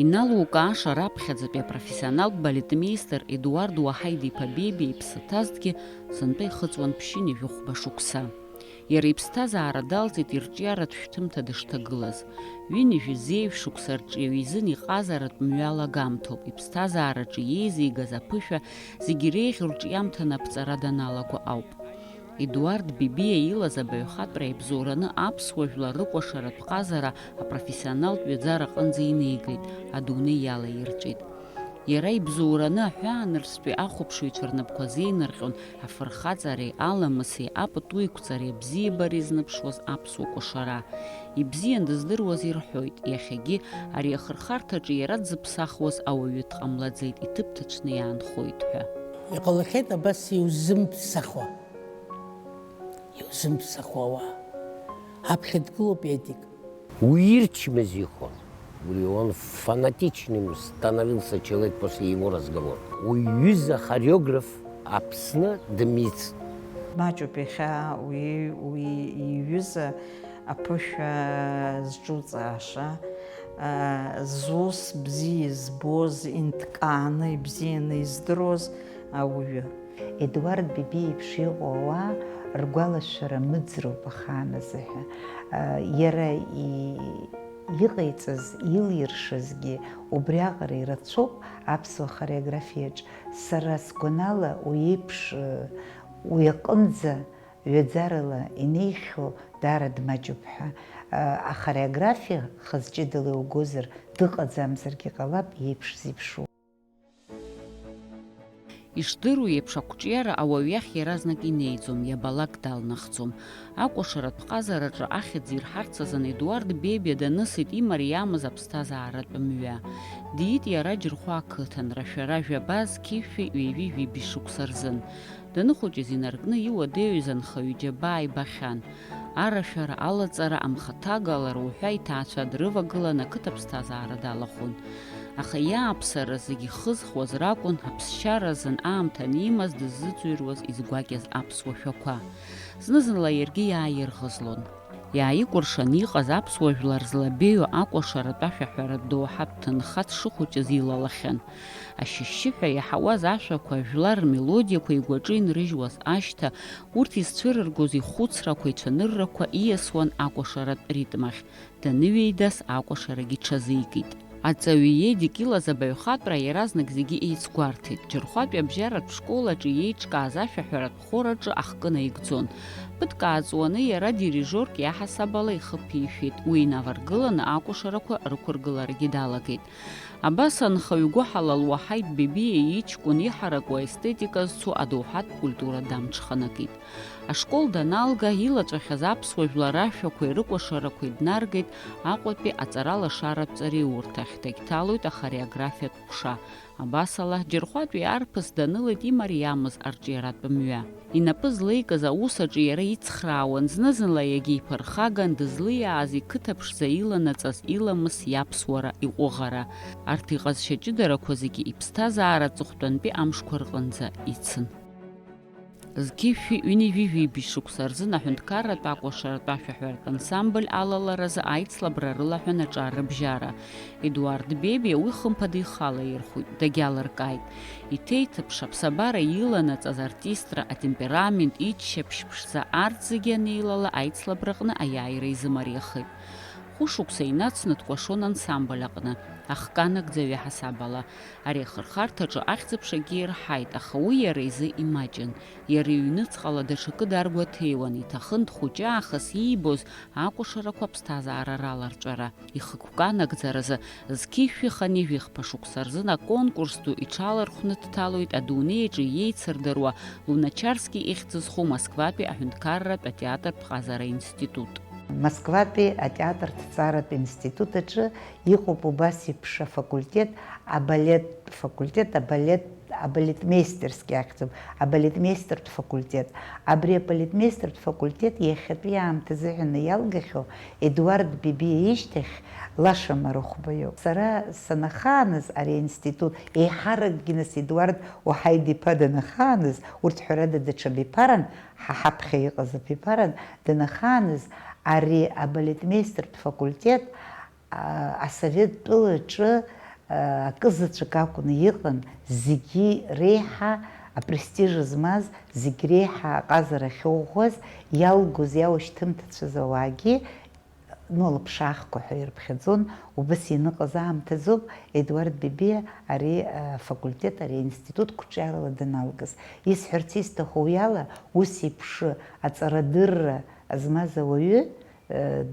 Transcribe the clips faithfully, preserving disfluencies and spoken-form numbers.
Иналукааша раԥхьаӡатәи апрофессионалтә балетмеистер Едуард Уаҳаид-иԥа Бебиа иԥсы ҭазҭгьы сынтәа ихыҵуан ԥшьынҩажәи хәба шықәса. Иара иԥсҭазаара далҵит ирҿиаратә шәҭымҭа дышҭагылаз. Ҩынҩажәи зеижә шықәса рҿиаҩ изын иҟазаратә мҩала гамҭоуп, иԥсҭазаараҿы иеизигаз аԥышәа зегьы иреиӷьу рҿиамҭа анаԥҵара даналаго ауп. Едуард Бебиа илаз абаҩхатәра ибзоураны аԥсуа жәлар рыкәашаратә ҟазара апрофессионалтә ҩаӡара аҟынӡа инеигеит, адунеи иалаирҵәеит. Иара ибзоураны аҳәаанырцәтәи ахәаԥшыҩцәа рнапқәа зеинырҟьон афырхаҵареи, аламыси, апату еиқәҵареи абзиабареи зныԥшуаз аԥсуа кәашара. Ибзиан дыздыруаз ирҳәоит, иахьагьы ари ахырхарҭаҿы иара дзыԥсахуаз ауаҩы дҟамлаӡеит, иҭыԥ ҭацәны иаанхоит ҳәа. Иҟалахьеит абас иузымԥсахуа, иузымԥсахуа ауаа. Ҳаԥхьа дгылоуп Едик. Уирчмыз ихон. Уи он фанатичным становился человек после его разговора. Уи ҩыза хореограф Аԥсны дымиц. Маҷуп иахьа уи, уи иҩыза аԥышәа зҿуҵааша, а, зус бзиа избоз, инҭкааны ибзианы издыруаз ауаҩы. Едуард Бебиа иеиԥш иҟоу ауаа ргәалашәара мыӡроуп ахаан азыҳәа. Иара и-, иҟаиҵаз, илиршазгьы убриаҟара ирацәоуп аԥсуа хореографиаҿ. Сара сгәанала, уи еиԥш, уи аҟынӡа ҩаӡарала инеихьоу даара дмаҷуп ҳәа. Ахореографиа хаз ҷыдала иугозар, дыҟаӡамзаргьы ҟалап, иеиԥш зеиԥшу. Ишдыру еиԥш, ақәҿиара ауаҩ иахь иаразнак инеиӡом, иабалак далнахӡом. Акәашаратә ҟазараҿы ахьӡ ирҳарц азын Едуард Бебиа данысит имариамыз аԥсҭазааратә мҩа. Диит иара Џьырхәа ақыҭан, рашәара жәаба зқьышәи ҩажәи жәибжь шықәса рзын. Даныхәыҷыз инаркны иуадаҩыз анхаҩы џьабаа ибахьан. Арашәара, алаҵара, амхаҭагалара уҳәа иҭаацәа дрывагыланы ақыҭа ԥсҭазаара далахәын. Аха иааԥсара зегьы ихызхуаз ракәын, аԥсшьара азын аамҭа анимаз дыззыӡырҩуаз изгәакьаз аԥсуа шәақәа. Зны-зынла иаргьы иааирӷызлон. Иааикәыршаны иҟаз аԥсуа жәлар злабеиоу акәашаратә ашәаҳәаратә доуҳатә ҭынха дшыхәыҷыз илалахьан. Ашьшьшьыҳәа иаҳауаз ашәақәа, жәлар рмелодиақәа игәаҿы инрыжьуаз ашьҭа, урҭ изцәырыргоз ихәыцрақәа, ицәаныррақәа ииасуан акәашаратә ритм ахь, даныҩеидас акәашарагьы иҽазикит. Аҵаҩы Едик илаз абаҩхатәра иаразнак зегьы еицгәарҭеит. Џьырхәатәи абжьаратә школ аҿы иеиҿкааз ашәаҳәаратә хор аҿы ахкы наигӡон. Ԥыҭк ааҵуаны иара дирижорк иаҳасаб ала ихы ԥишәеит, уи инаваргыланы акәашарақәа рықәыргыларагьы далагеит. Абас анхаҩы гәыҳалал Уаҳаид Бебиа иҷкәын иҳараку аестетика зцу адоуҳатә культура дамҽханакит. Ашкол даналга, илаҵәахьаз аԥсуа жәлар рашәақәеи рыкәашарақәеи днаргеит Аҟәатәи аҵаралашаратә ҵареиурҭахь, дагьҭалоит ахореографиатә ҟәша. Абасала, Џьырхәатәи арԥыс данылеит имариамыз арҿиаратә мҩа. Инапы злеикыз аус аҿы иара ицхраауан, зны-зынла иагьиԥырхаган дызлиааз иқыҭа ԥшӡа иланаҵаз иламыс, иаԥсуара, иҟәыӷара. Арҭ иҟазшьа ҷыдарақәа зегьы иԥсҭазаара аҵыхәтәантәи амшқәа рҟынӡа ицын. Зқьышәи ҩынҩажәи жәибжь шықәса рзын аҳәынҭқарратә акәашаратә ашәаҳәаратә ансамбль алаларазы аицлабра рылаҳәан аҿар рыбжьара. Едуард Бебиа уи хымԥада ихала ирхәит, дагьалыркааит. Иҭеиҭыԥш аԥсабара иланаҵаз артистра, атемперамент, иччаԥшь ԥшӡа, арҭ зегьы анеилала аицлабраҟны аиааира изымариахеит. Хәышықәса инацны дкәашон ансамбль аҟны, ахкы анагӡаҩы ҳасабала. Ари ахырхарҭаҿы ахьӡ-аԥшагьы ирҳаит, аха уи иара изы имаҷын. Иара иҩныҵҟала даҽакы даргәаҭеиуан, иҭахын дхәыҷы аахыс иибоз акәашарақәа аԥсҭазаара раларҵәара. Ихықәкы анагӡаразы зқьи жәшәи хынҩажәи хԥа шықәса рзын аконкурс ду иҽалархәны дҭалоит адунеи аҿы иеицырдыруа Луначарски ихьӡ зху Москватәи аҳәынҭқарратә атеатртә ҟазара институт. Москватәи атеатртә ҭҵааратә институт аҿы иҟоуп убас еиԥш афакультет, абалет факультет, абалет, абалетмеистерски ахьӡуп, абалетмеистертә факультет. Абри абалетмеистертә факультет иахьатәи аамҭа азыҳәан иалгахьоу Едуард Бебиа ишьҭахь лаша марыхәбаҩуп. Сара санахааныз ари аинститут, еиҳаракгьы нас Едуард Уаҳаид-иԥа данахааныз, урҭ ҳәарада даҽа биԥаран, ҳа ҳаԥхьа иҟаз абиԥаран данахааныз, ари абалетмеистертә факультет, а, асовет тәылаҿы Акы заҵәык акәны иҟан, зегьы реиҳа апрестиж змаз, зегь реиҳа аҟазара ахьоуӷәӷәаз, иалгоз, иаушьҭымҭацәаз ауаагьы, ну, лыԥшаахқәа ҳәа ирыԥхьаӡон, убас ианыҟаз аамҭазоуп Едуард Бебиа ари афакультет, ари аинститут қәҿиарала даналгаз. Исҳәарц исҭаху уи ала, ус еиԥш аҵарадырра змаз ауаҩы,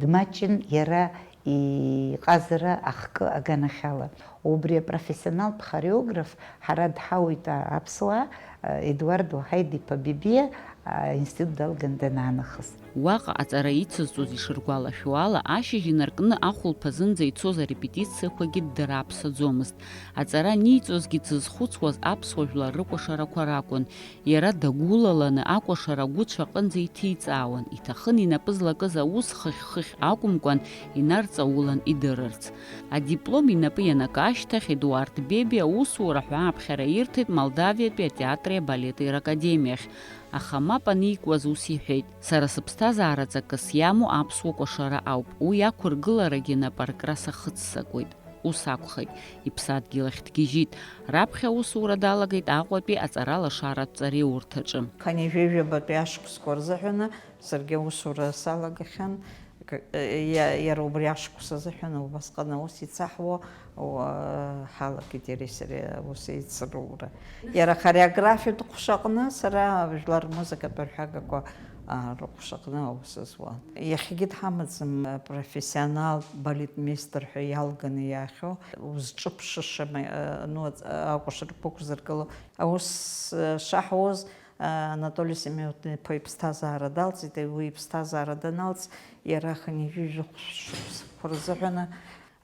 дмаҷын иара иҟазара ахкы аганахьала. Убри апрофессионалтә хореограф ҳара дҳауит, а, аԥсуаа, а, Едуард Уаҳаид-иԥа Бебиа, а, аинститут далган данаанахыс. Уаҟа аҵара ицызҵоз ишыргәалашәо ала, ашьыжь инаркны ахәылԥазынӡа ицоз арепетициақәагьы ддырааԥсаӡомызт. Аҵара аниҵозгьы дзызхәыцуаз аԥсуа жәлар рыкәашарақәа ракәын. Иара дагәылаланы акәашара агәыцә аҟынӡа иҭиҵаауан, иҭахын инапы злакыз аус хыхь-хыхь акәымкәан, инарҵаулан идырырц. Адиплом инапы ианака ашьҭахь, Едуард Бебиа аусура ҳәа аԥхьара ирҭеит Молдавиатәи атеатри абалети ракадемиахь. Аха мап аникуаз ус иҳәеит: «Сара сыԥсҭазаара ҵакыс иамоу аԥсуа кәашара ауп, уи ақәыргыларагьы нап аркра сахыццакуеит». Ус акәхеит, иԥсадгьыл ахь дгьежьит. Раԥхьа аусура далагеит Аҟәатәи аҵаралашаратә ҵареурҭаҿы. Хынҩажәижәабатәи ашықәсқәа рзыҳәаны саргьы аусура салагахьан. К-, иа-, иара убри ашықәс азыҳәан убасҟан аус ицаҳуа, уа-, ҳалагеит иареи сареи аус еицырура. Иара ахореографиатә ҟәшаҟны, сара жәлар рмузыкатә арҳәагақәа, а, рҟәшаҟны аус зуан. Иахьагьы дҳамаӡам, профессионал балетмеистер ҳәа иалганы иаахьоу, узҿыԥшыша, ма-, а, ну, аҵ-, акәашарақәа уқәзыргыло. Аус, а, шаҳуаз, а, Анатоли Семен-иԥа иԥсҭазаара далҵит, уи иԥсҭазаара даналҵ, иара хынҩажәижәохә шықәсқәа рзыҳәаны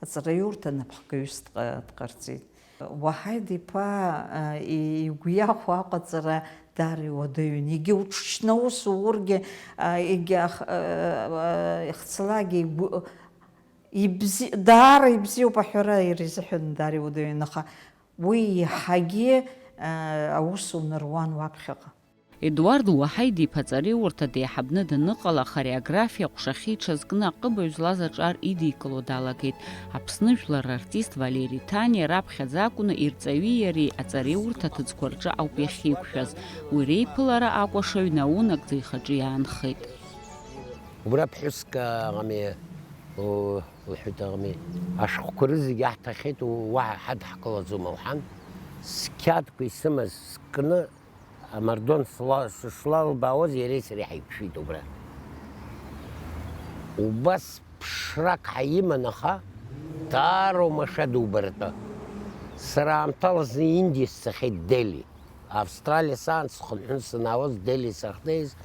аҵараиурҭа напхгаҩыс дҟа-, дҟарҵеит. Уаҳаид-иԥа, а, и-, игәы иахәо аҟаҵара даара иуадаҩын. Егьа уҽшьны аус уургьы, а, егьа ах-, а, а, ихцалакгьы игәы, ибзи-, даара ибзиоуп аҳәара иара изыҳәан даара иуадаҩын, аха уи еиҳагьы, а, аус унаруан уаԥхьаҟа. Едуард Уаҳаид-иԥа аҵараиурҭа деиҳабны даныҟала, ахореографиа аҟәшахьы иҽазкны аҟыбаҩ злаз аҿар идикыло далагеит. Аԥсны жәлар рартист Валери Ҭаниа раԥхьаӡа акәны ирҵаҩи иареи аҵараиурҭа аҭыӡқәа рҿы ауп иахьеиқәшәаз. Уи реиԥылара акәашаҩ наунагӡа ихаҿы иаанхеит. Убра ԥҳәыск аҟами, у, лҳәеит аҟами, ашәҟәқәа рызегь аҳҭахьеит, у, уаҳа ҳадҳкылаӡом, лҳәан, сқьаадқәа исымаз скны, амардуан сла-, сышлалбаауаз иареи сареи ҳаиқәшәеит убра. Убас ԥшрак ҳаиман, аха даара оумашәа дубаратәы. Сара аамҭала зны Индиа сцахьеит, Дели. Австралиа саан схынҳәны санаауаз, Дели сахьнеиз,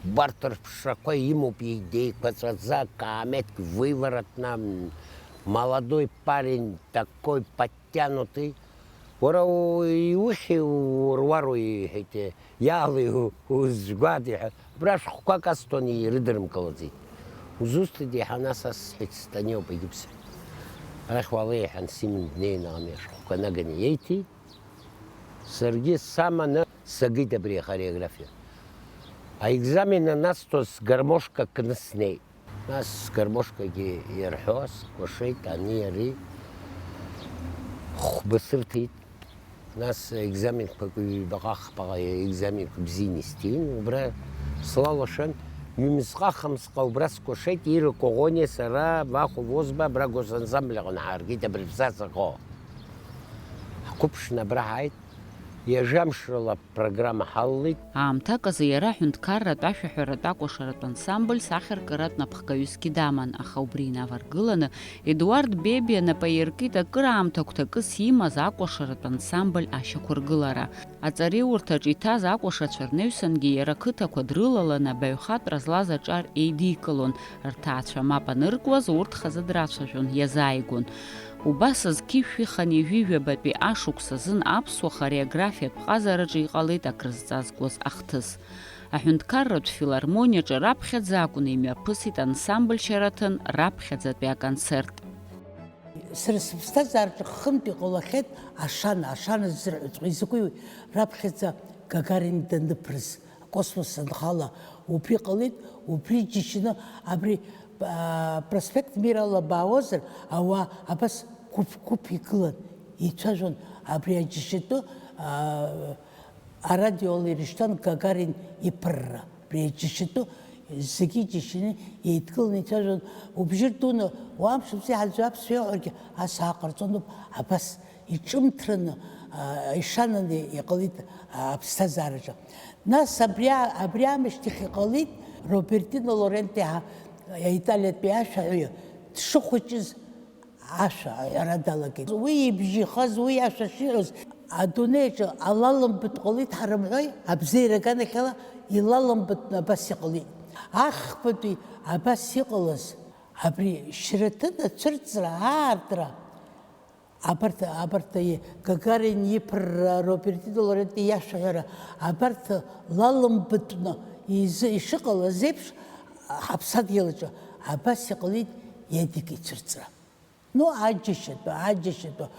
убарҭ рыԥшрақәа имоуп, деиқәаҵәаӡа, акаамеҭк выворотно, молодой парень, такой подтянутый. Уара у-, иухьи уруаруи, иҳәеит, иаалеи у-, узгәаадеи ҳәа. Абра шәҟәқәак асҭон, ирыдырмкылаӡеит. Узусҭада, иҳәан, ас, ас сҳәеит, стәаны иоуп, егьыԥсҳәеит. Арахь уаала, иҳәан, Симон днеины ами ашәҟәқәа наганы иеиҭеит. Саргьы саманы сагеит абри ахореографиа. Аекзамен анасҭоз сгармошка кны снеит. Нас сгармошкагьы иарҳәо, скәашеит, ани ари хәба сырҭеит. Нас екзаменқәак ҩбаҟа-хԥаҟа екзаменқәа бзианы исҭиин, убра слалашан, ҩымзҟа-хамзҟа убра скәашеит, Ира Коӷониа, сара, Вахо Возба, абра госансамбль аҟны ҳааргеит, абыржәы сахьыҟоу. Ҳқәыԥшны абра ҳааит, ҩажәа мшала апрограмма ҳалалеит. Аамҭак азы иара аҳәынҭқарратә ашәаҳәаратә акәашаратә ансамбль сахьаркыратә напхгаҩысгьы даман, аха убри инаваргыланы Едуард Бебиа нап аиркит акыраамҭа агәҭакыс имаз акәашаратә ансамбль ашьақәыргылара. Аҵараиурҭаҿ иҭаз акәашацәа рнаҩсангьы иара ақыҭақәа дрылаланы абаҩхатәра злаз аҿар еидикылон, рҭаацәа мап аныркуаз, урҭ хазы драцәажәон, иазааигәон. Убас зқьышәи хынҩажәи жәабатәи ашықәс азын аԥсуа хореографиатә ҟазараҿы иҟалеит акрызҵазкуаз ахҭыс. Аҳәынҭқарратә филармониаҿы раԥхьаӡа акәны имҩаԥысит ансамбль Шьараҭын раԥхьаӡатәи аконцерт. Сара сыԥсҭазаараҿы хынтә иҟалахьеит ашана, ашана ззырҳәаҵәҟьа изакәи, раԥхьаӡа Гагарин даныԥрыз, акосмос анхала, убри ҟалеит, убри џьышьаны абри, а, проспект Мирала баауазар, ауаа абас гәыԥ-гәыԥ игылан. Ицәажәон абри аџьашьатәы, аа, арадиола ирышьҭан Гагарин иԥырра. Абри аџьашьатәы зегьы иџьашьаны еидкыланы ицәажәон. Убжьы рдуны, уамш бзиа ҳаӡәы аԥсуа иоуҳәаргьы, ас ааҟарҵон ауп, абас иҿымҭраны, аа, ишананы иҟалеит, аа, аԥсҭазаараҿы. Нас абри а-, абри аамышьҭахь иҟалеит Робертино Лоренти ҳа-, аиталиатәи ашәаҳәаҩы дшыхәыҷыз ашәа аҳәара далагеит. Уи ибжьы ихаз, уи ашәа шиҳәоз, адунеиаҿы алалымбатә ҟалеит ҳрымҳәои, абзиара аганахьала илалымбатәны абас иҟалеит. Ахԥатәи абас иҟалаз, абри Шьраҭын ацәырҵра, аартра, абарҭ, абарҭ и-, Гагарин иԥырра, Робертино Лоренти иашәаҳәара, абарҭ лалымбатәны изы, ишыҟалаз еиԥш, ҳаԥсадгьыл аҿы абас иҟалеит Едик ицәырҵра. Ну, аџьашьатәы, аџьашьатәы,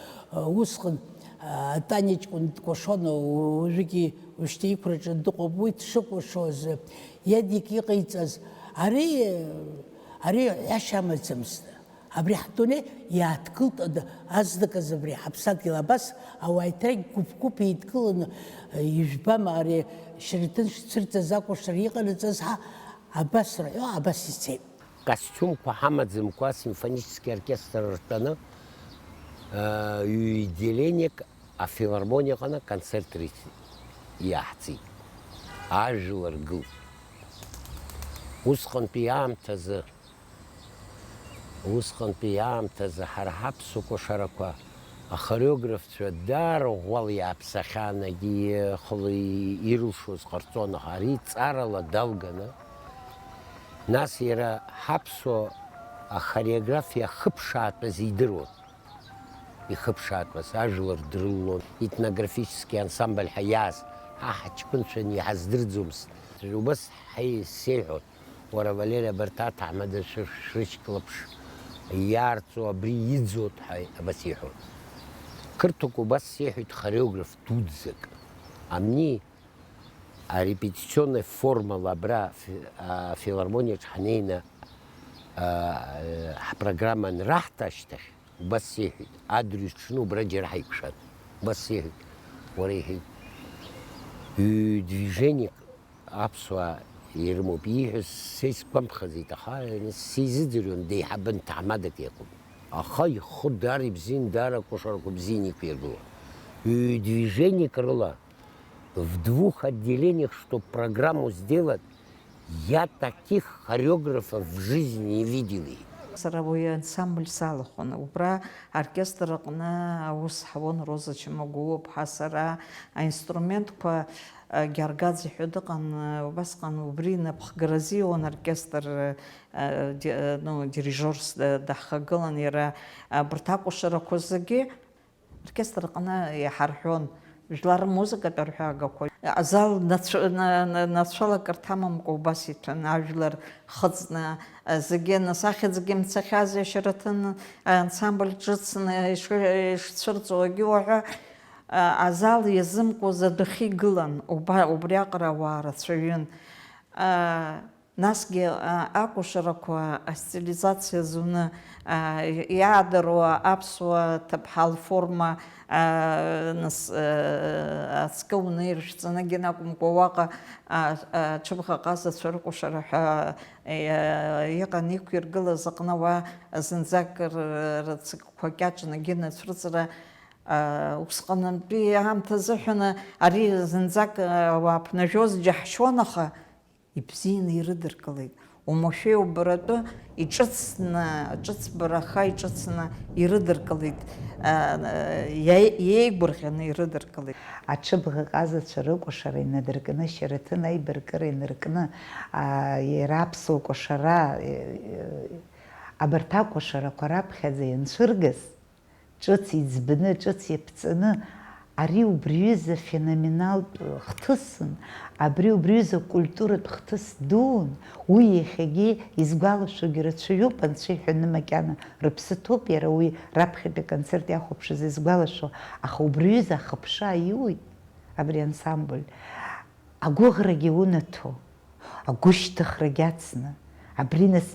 усҟан, а, Таниа ҷкәын дкәашон, уажәыгьы ушьҭа иқәраҿы дыҟоуп, уи дшыкәашоз, Едик иҟаиҵаз, ари, ари ҳәашьа амаӡамызт. Абри ҳдунеи иааҭгылт ад-, азныказ абри ҳаԥсадгьыл абас ауаа еиҭагь гәыԥ-гәыԥ еидкыланы, ижәбама ари Шьраҭын шцәырҵыз акәашара иҟанаҵаз ҳа абас рҳәо, абас ицеит. Костиумқәа ҳамаӡамкәа асимфонический оркестр ртәаны, э, ҩ-, отделениек афилармониаҟны аконцерт рыци-, иаҳҵеит. Ажәлар гылт. Усҟантәи аамҭазы, усҟантәи аамҭазы ҳара ҳаԥсуа кәашарақәа ахореографцәа даара ӷәӷәала иааԥсахьан, егьи хыла ирылшоз ҟарҵон, аха ари ҵарала далганы, нас иара ҳаԥсуа ахореографиа ахыԥшаатәыз идыруан. Ихыԥшаатәыз ажәлар дрылалон, етнографический ансамбль ҳәа иааз, ҳа ҳаҷкәынцәан иҳаздырӡомызт. Убас ҳаи-, сеиҳәон, уара, Валери, абарҭ аҭаҳмада шәыр-, шәрышьклаԥш, иаарҵо абри иӡот ҳәа абас иҳәон. Қырҭук убас сеиҳәеит хореограф дуӡӡак. Амни арепетиционная формала абра фи-, афилармониаҿ ҳнеины, а, ҳпрограмма анраҳҭа ашьҭахь, убас сеиҳәеит, адырҩаҽны убра џьара ҳаиқәшәан. Убас сеиҳәеит, уара, иҳәеит, ҩ-, движениек аԥсуаа ирымоуп, ииҳәаз са исгәамԥхаӡеит, аха сизыӡырҩуан, деиҳабын ҭаҳмадак иакәын. Аха ихы даара ибзиан, даара акәашарақәа бзианы иқәиргылон. Ҩ-, движениек рыла в двух отделениях, чтоб программу сделать, я таких хореографов в жизни не видел. Сара уи ансамбль салахәын. Убра аоркестр аҟны аус ҳауан Роза Чамагәуаԥҳа, сара, аинструментқәа, а, Гьаргадзе ҳәа дыҟан, а, убасҟан убри инапхгаразы иуан аоркестр, а, ди-, а, ну, дирижерс да-, даҳхагылан, иара, а, абарҭ акәашарақәа зегьы Оркестр аҟны иҳарҳәон жәлар рмузыкатә арҳәагақәа. Азал нацә-, на-, на-, нацәалакырҭа амамкәа убас иҭәын, ажәлар хыҵны, зегьы, нас ахьӡгьы мцахьази, Шьараҭын ансамбль ҿыцны иш-, ишцәырҵуагьы уаҳәа, азал иазымкуаз адәахьы игылан, уба-, убриаҟара ауаа рацәаҩын. Насгьы, а, акәашарақәа астилизациа зуны, а, иаадыруа аԥсуа ҭыԥҳа лформа, а, нас, а, ацкы уны ирышәҵаны акәымкәа, уаҟа, а, а, ҽыбӷа ҟазацәа рыкәашара ҳәа, а, иҟан иқәиргылаз аҟны уа зынӡак р-, рыцкқәа кьаҿны акгьы нацәрыҵра, а, усҟантәи аамҭа азыҳәаны ари зынӡак, а, уааԥнажәоз џьаҳшьон, аха ибзианы ирыдыркылеит. Уамашәа иубаратәы иҿыцны, ҿыцбараха иҿыцны ирыдыркылеит, а, иа-, иеигәырӷьаны ирыдыркылеит. Аҽыбӷа ҟазацәа рыкәашара инадыркны, Шьараҭын аибаркыра инаркны, а, иара аԥсуа кәашара, э, э, абарҭ акәашарақәа раԥхьаӡа ианцәыргаз, ҿыц иӡбны, ҿыц иаԥҵаны, ари убри ҩыза феноменалтә хҭысын, абри убри ҩыза культуратә хҭыс дуун, уи иахьагьы изгәалашәогьы рацәаҩуп, анцәа иҳәаны макьана рыԥсы ҭоуп, иара уи раԥхьатәи аконцерт иахәаԥшыз изгәалашәо, аха убри ҩыза ахыԥша аиуит абри ансамбль. Агәыӷрагьы унаҭо, агәышьҭыхрагьы ацны, абри нас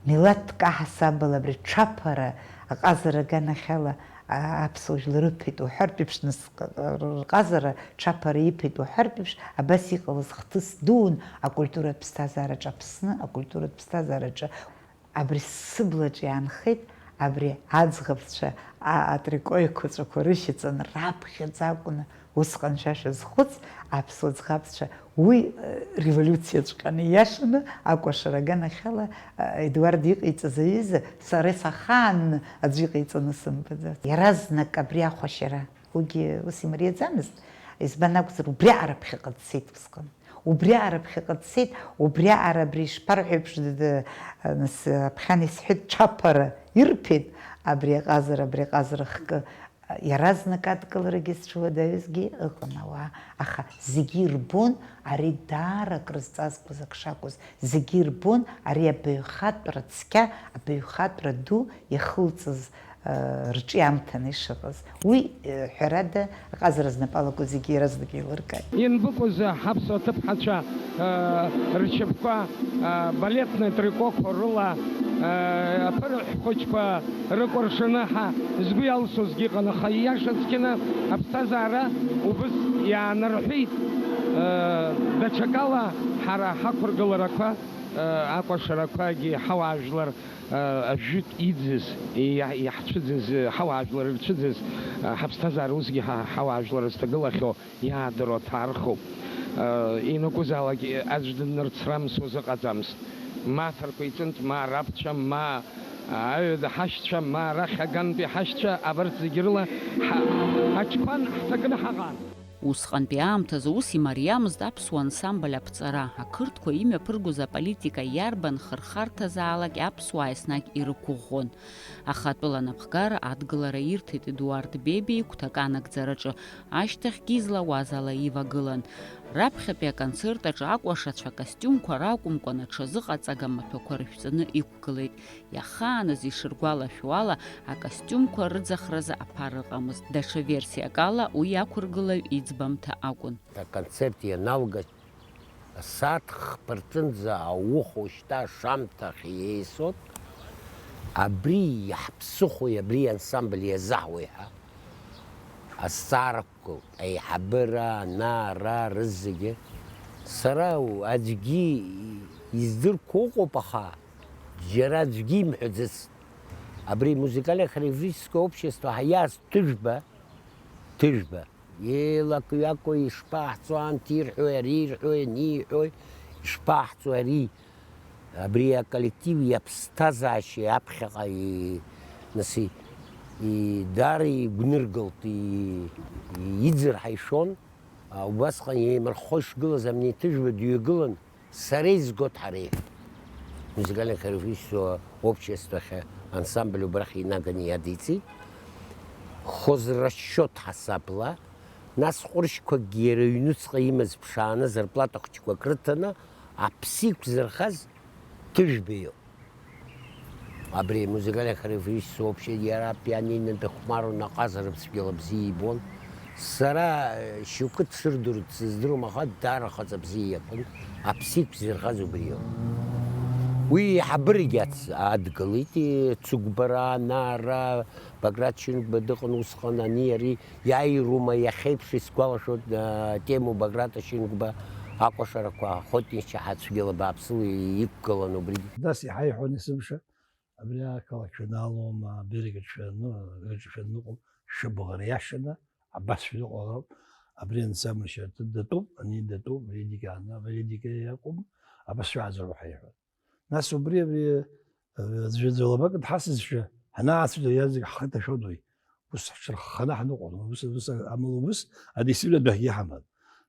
милаҭк аҳасабала абри ҽаԥара аҟазара аганахьала Аԥсуа жәлар ыԥеит уҳәартә еиԥш, нас, рҟазара ҽаԥара иԥеит уҳәартә еиԥш, абас иҟалаз хҭыс дуун акультуратә ԥсҭазаараҿ Аԥсны, акультуратә ԥсҭазаараҿы. Абри сыблаҿ иаанхеит, абри аӡӷабцәа, а-, атрикоеқәаҵәақәа рышьаҵан раԥхьаӡа акәны, усҟан шәа шәазхәыц, аԥсуа ӡӷабцәа, уи, э, револиуциаҵәҟьаны ииашаны акәашара аганахьала, э, Едуард иҟаиҵаз аҩыза сара сахаанны аӡәы иҟаиҵаны сымбаӡацт. Иаразнак абри ахәашьара, уигьы ус имариаӡамызт, избан акәзар, убриаҟара ԥхьаҟа дцеит усҟан. Убриаҟара ԥхьаҟа дцеит, убриаҟара абри ишԥарҳәо еиԥш, д-, д-, нас, аԥхьан исҳәеит, ҽаԥара ирԥеит, абри аҟазара, абри аҟазара хкы, иаразнак адкыларагьы зҽуадаҩызгьы ыҟан ауаа, аха зегьы ирбон ари даара акрызҵазкуаз ак шакәыз, зегьы ирбон ари абаҩхатәра цқьа, абаҩхатәра ду иахылҵыз, э, рҿиамҭаны ишыҟаз. Уи, э, ҳәарада, аҟазара знапы алаку зегьы иаразнак еилыркааит. Ианбыкәыз ҳаԥсуа ҭыԥҳацәа, э, ршьапқәа, э, балетный трикоқәа рыла, э, аԥырҳә хәыҷқәа рыкәыршаны ҳа згәы иалсуазгьы ыҟан, аха ииашаҵәҟьаны аԥсҭазаара убыс иаанарҳәит. Э, даҽакала ҳара ҳақәыргыларақәа, э, акәашарақәагьы ҳауаажәлар, э, ажәытә иӡыз, иа-, иаҳцәыӡыз, э, ҳауаажәлар ирцәыӡыз, э, ҳаԥсҭазаара усгьы ҳа-, ҳауаажәлар зҭагылахьоу иаадыруа ҭаархуп. Э, ианакәызаалак, э, аӡә днырцрамсуа зыҟаӡамызт. Ма аҭырқәа иҿынтә, ма раԥцәа, ма аҩада ҳашьцәа, ма арахь агантәи ҳашьцәа, абарҭ зегьы рыла ҳа-, аҽқәан ҳҭакны ҳаҟан. Усҟантәи аамҭазы ус имариамызт аԥсуа ансамбль аԥҵара. Ақырҭқәа имҩаԥыргоз аполитика иарбан хырхарҭазаалак аԥсуаа еснагь ирықәыӷәӷәон. Аха атәыла анапхгара адгылара ирҭеит Едуард Бебиа игәҭакы анагӡараҿы, ашьҭахьгьы излауаз ала ивагылан. Раԥхьатәи аконцерт аҿы акәашацәа акостиумқәа ракәымкәан, аҽазыҟаҵага маҭәақәа рышәҵаны иқәгылеит. Иахааныз ишыргәалашәо ала, акостиумқәа рыӡахразы аԥара ыҟамызт. Даҽа версиак ала, уи ақәыргылаҩ иӡбамҭа акәын. Аконцерт ианалга, асааҭ хԥа рҿынӡа ауха ушьҭа ашамҭахь еисот, абри иаҳԥсыхәои абри ансамбль иазаҳуеи ҳәа азҵаарақәа гылт, аиҳабыра, ана, ара, рызегьы. Сара аӡәгьы издырқәо ыҟоуп, аха џьара аӡәгьы имҳәаӡацт. Абри музыкально-хореографическое общество ҳәа иааз Ҭыжәба, Ҭыжәба, еилак-ҩакуа ишԥаҳҵо, анҭ ирҳәои, ари ирҳәои, ани иҳәои, ишԥаҳҵо ари? Абри аколлектив иаԥсҭазаашьеи аԥхьаҟа и-, нас и-, и-, даара игәныргылт, и-, и-, иӡыр ҳаишон. А, убасҟан еимырххо ишгылаз Амни Ҭыжәба дҩагылан, сара изгоит ҳәа реиҳәеит. Музыкально-хореографическое обществохь ансамбль убрахь инаганы иадиҵеит. Хозрасчет ҳасабла, нас ҟәрышьқәакгьы иара иҩнуҵҟа имаз ԥшааны, зарплата хәыҷқәак рыҭаны, аԥсы иқәзырхаз Ҭыжәба иоуп. Абри музыкально-хореографическое общество иара апианино дыхәмаруан, аҟазара цәгьала бзиа ибон. Сара, э, шьоукы дшырдыруа дсыздыруам, аха даара хаҵа бзиа иакәын, аԥсы иқәзырхаз убри иоуп. Уи еиҳабырагьы ац-, адгылеит, и-, Цыгәбара, ана, ара, Баграт Шьынқәба дыҟан усҟан, ани, ари, иааирума, иахьеиԥш исгәалашәоит, а, Тему Баграт Шьынқәба акәашарақәа Охотничьи ҳацәгьала бааԥсыла иқәгылан убригьы. Нас иҳаиҳәон есымша, абри ақалақь шәанаалома, аберг аҿы шәану-, аҿы шәаныҟоу, шәыбӷара иашаны, абас шәныҟәалароуп, абри ансамбль шьарҭа датәуп, ани датәуп, Валерий Дикиа, ана Валерий Дикиа иакәым, абас шәааӡароуп ҳәа иҳәон. Нас убри, абри, э, аӡәы, аӡәы лабак дҳасызшәа, ҳанаацәажәо иаразнак ҳхы иҭашәон уи. Ус ҳҽырхханы ҳныҟәон, ус, ус, амала ус адисциплина адәахьгьы иҳаман.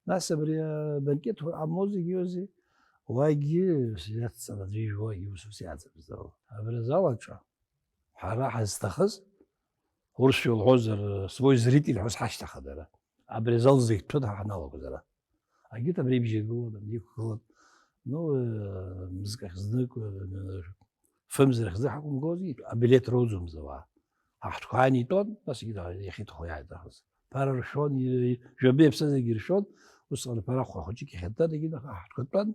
Нас абри, э, абанкет ҳәа ҟамло зегьы иоузеи, уагьы ус иацҵаны аӡәы ижәуагьы ус, ус иаҵамызт. Абри азал аҿы ҳара ҳазҭахыз, урысшәа лҳәозар, свой зритель ҳәа ҳашьҭаха дара. Абри азал зегь ҭәын ҳа ҳаналагоз ара. Агьырҭ абри ибжьы гылан, абри иқәгылан. Ну, э, мызкахь знык, э, фымзарахь зны ҳақәымгозеи, абилеҭ роуӡомызт ауаа. Ҳаҳҭқәа ааины итәон, нас егьырҭ иахьиҭаху иааиҭахыз. Ԥара ршәон, и-, жәабеи аԥса зегьы иршәон, усҟан аԥара хәа хәыҷык иахьатәан, егьырҭ аха ҳаҳҭқәа тәан,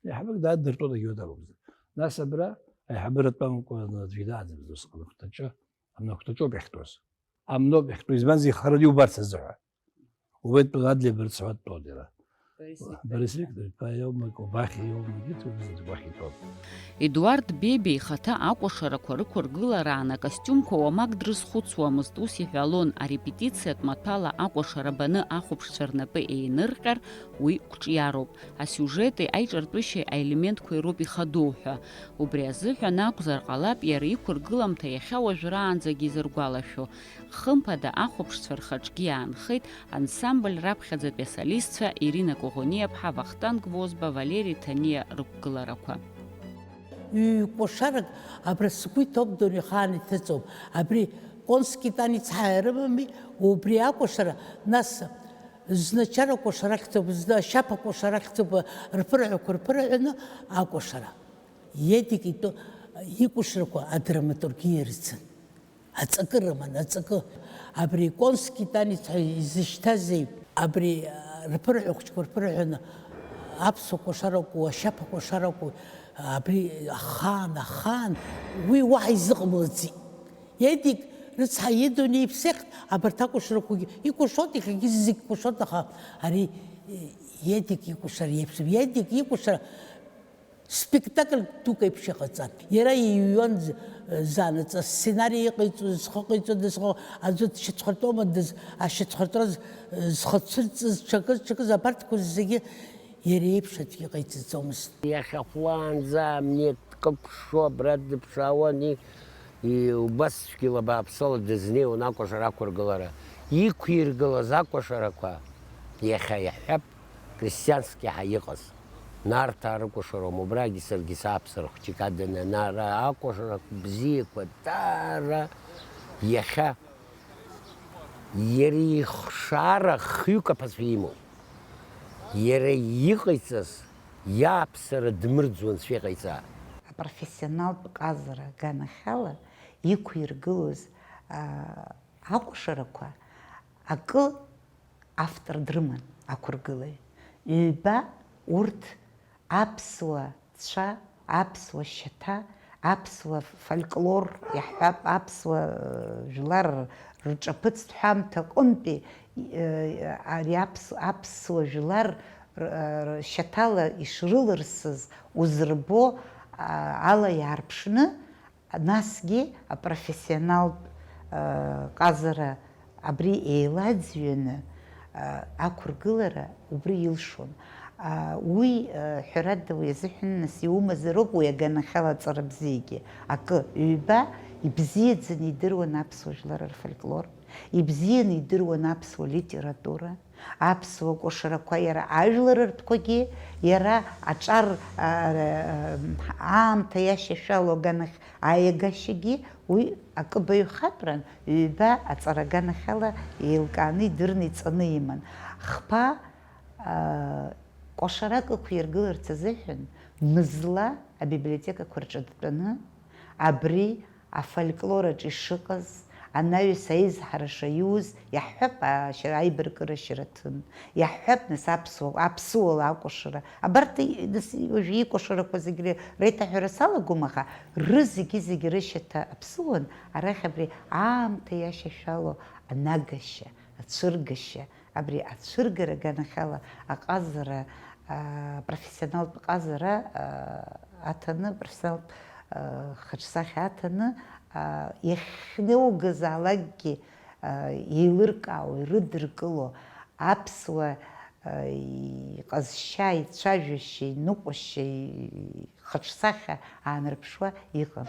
еиҳабык даадыртәон агьода ракәзар. Нас абра аиҳабыра тәамкәа аӡәгьы дааӡамызт усҟан ахәҭаҿы, амнахәҭаҿоуп иахьтәоз. амноуп иахьтәу, избанзар, ихараны иубарц азыҳәа. Уи атәы адлеибарц ҳәа дтәон иара. Борис Викторович. Борис Викторович, ԥа иоума, убахьа иоума, егьырҭ уи рзы уахь итәон. Едуард Бебиа ихаҭа акәашарақәа рықәыргылараан акостиумқәа уамак дрызхәыцуамызт, ус иҳәалон, арепетициатә маҭәала акәашара баны ахәаԥшцәа рнапы еинырҟьар, уи қәҿиароуп, асиужети аиҿартәышьеи аелементқәеи роуп ихадоу ҳәа. Убри азыҳәан акәзар ҟалап, иара иқәыргыламҭа иахьа уажәраанӡагьы изыргәалашәо. Хымԥада, ахәаԥшцәа рхаҿгьы иаанхеит ансамбль раԥхьаӡатәи асолистцәа Ирина Коӷониаԥҳа, Вахтанг Возба, Валери Ҭаниа рықәгыларақәа. Ҩ-кәашарак абра сгәы иҭоуп, дунеихаан иҭыҵуп. Абри Конски танец ҳәа ирымами, убри акәашара, нас зны ачара кәашара ахьӡуп, зны ашьаԥа кәашара ахьӡуп, рԥырҳәақәа рԥырҳәаны акәашара. Едик итәы икәашарақәа адраматургиа ирыцын. Аҵакы рыман, аҵакы. Абри Конски танец ҳәа изышьҭазеи? Абри, а, рԥырҳәа хәыҷқәа рԥырҳәаны, аԥсуа кәашарақәоу, ашьаԥа кәашарақәоу, абри ахаан, ахаан, уи уаҳа изыҟамлаӡеит. Едик рыцҳа, идунеи иԥсахт, абарҭ акәашарақәагьы икәашоит, иахьагьы зегь кәашоит, аха ари, е, Едик икәашара иеиԥшым. Едик икәашара Спектакль дук еиԥш иҟаҵан. Иара иҩуан з-, заанаҵы асценари иҟаиҵоз, зхы ҟаиҵодаз, зхы, аӡәы дшьацәхыртәомадаз, ашьацәхыртәра з-, зхы цәырҵыз, ҽакыз, ҽакыз, абарҭқәа зегьы иара иеиԥш аӡәгьы ҟаиҵаӡомызт. Иахьа хәлаанӡа амнеҭ кыԥшшо абра дыԥшаауан, и-, и-, убас цәгьала бааԥсала дызнеиуан акәашара ақәыргылара. Иқәиргылаз акәашарақәа иахьа иаҳҳәап, крестьански ҳәа иҟаз. Нарҭаа рыкәашароума, убрагьы саргьы сааԥсара хәҷык адын анара акәашара бзиақәа даара иахьа иара ихшара хҩык аԥацәа имоуп. Иара иҟаиҵаз иааԥсара дмырӡуан цәеиҟаиҵаа. Апрофессионалтә ҟазара аганахьала иқәиргылоз, аа, акәашарақәа акы автор дрыман, ақәыргылаҩ. Ҩба урҭ аԥсуа цәа, аԥсуа шьаҭа, аԥсуа фольклор, иаҳҳәап, аԥсуа, э, жәлар рҿаԥыцтә ҳәамҭа аҟынтәи, э, ари аԥс-, аԥсуа жәлар р-, р-, шьаҭала ишрылырсыз узырбо, а, ала иаарԥшны, Насгьы апрофессионалтә, э, ҟазара абри еилаӡҩаны, э, ақәыргылара убри илшон. А, уи, э, ҳәарада, уи азыҳәан нас иумазароуп уи аганахьала аҵара бзиагьы. Акы, ҩба, ибзиаӡаны идыруан аԥсуа жәлар рфольклор, ибзианы идыруан аԥсуа литература. Аԥсуа кәашарақәа, иара ажәлар ртәқәагьы, иара аҿар, а, р-, аамҭа иашьашәало аганахь аиагашьагьы уи акы баҩхатәран, ҩба аҵара аганахьала еилкааны, идырны, иҵаны иман. Хԥа, а, кәашарак ықәиргыларц азыҳәан мызла абиблиотекақәа рҿы дтәаны, абри афольклораҿ ишыҟаз, анаҩс аизҳара шаиуз, иаҳҳәап, ашьра-, аибаркыра шьраҭын, иаҳҳәап, нас, аԥсуа, аԥсуала акәашара. Абарҭ и-, нас, уажәы икәашарақәа зегь ре-, реиҭаҳәара салагом, аха рызегьы-зегьы рышьаҭа аԥсуан, арахь абри аамҭа иашьашәало анагашьа, ацәыргашьа, абри ацәыргара аганахьала аҟазара, аа, профессионалтә ҟазара, аа, аҭаны, профессионалтә, аа, хаҿсахьа аҭаны, аа, иахьнеугазаалакгьы, аа, еилыркаауа, ирыдыркыло, аԥсуа, аа, иҟазшьа, ицәажәашьа, иныҟәашьа, и-, хаҿсахьа аанарԥшуа иҟан.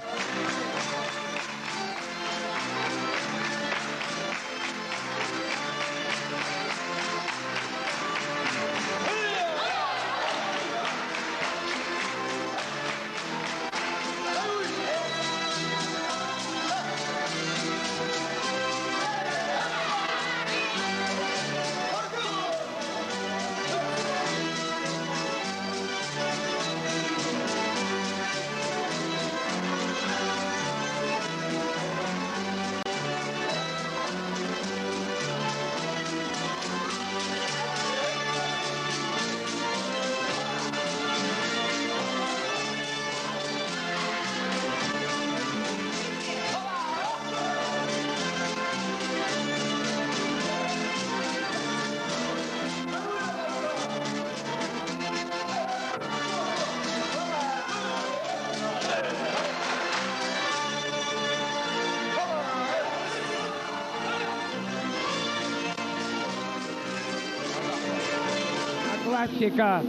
Классика,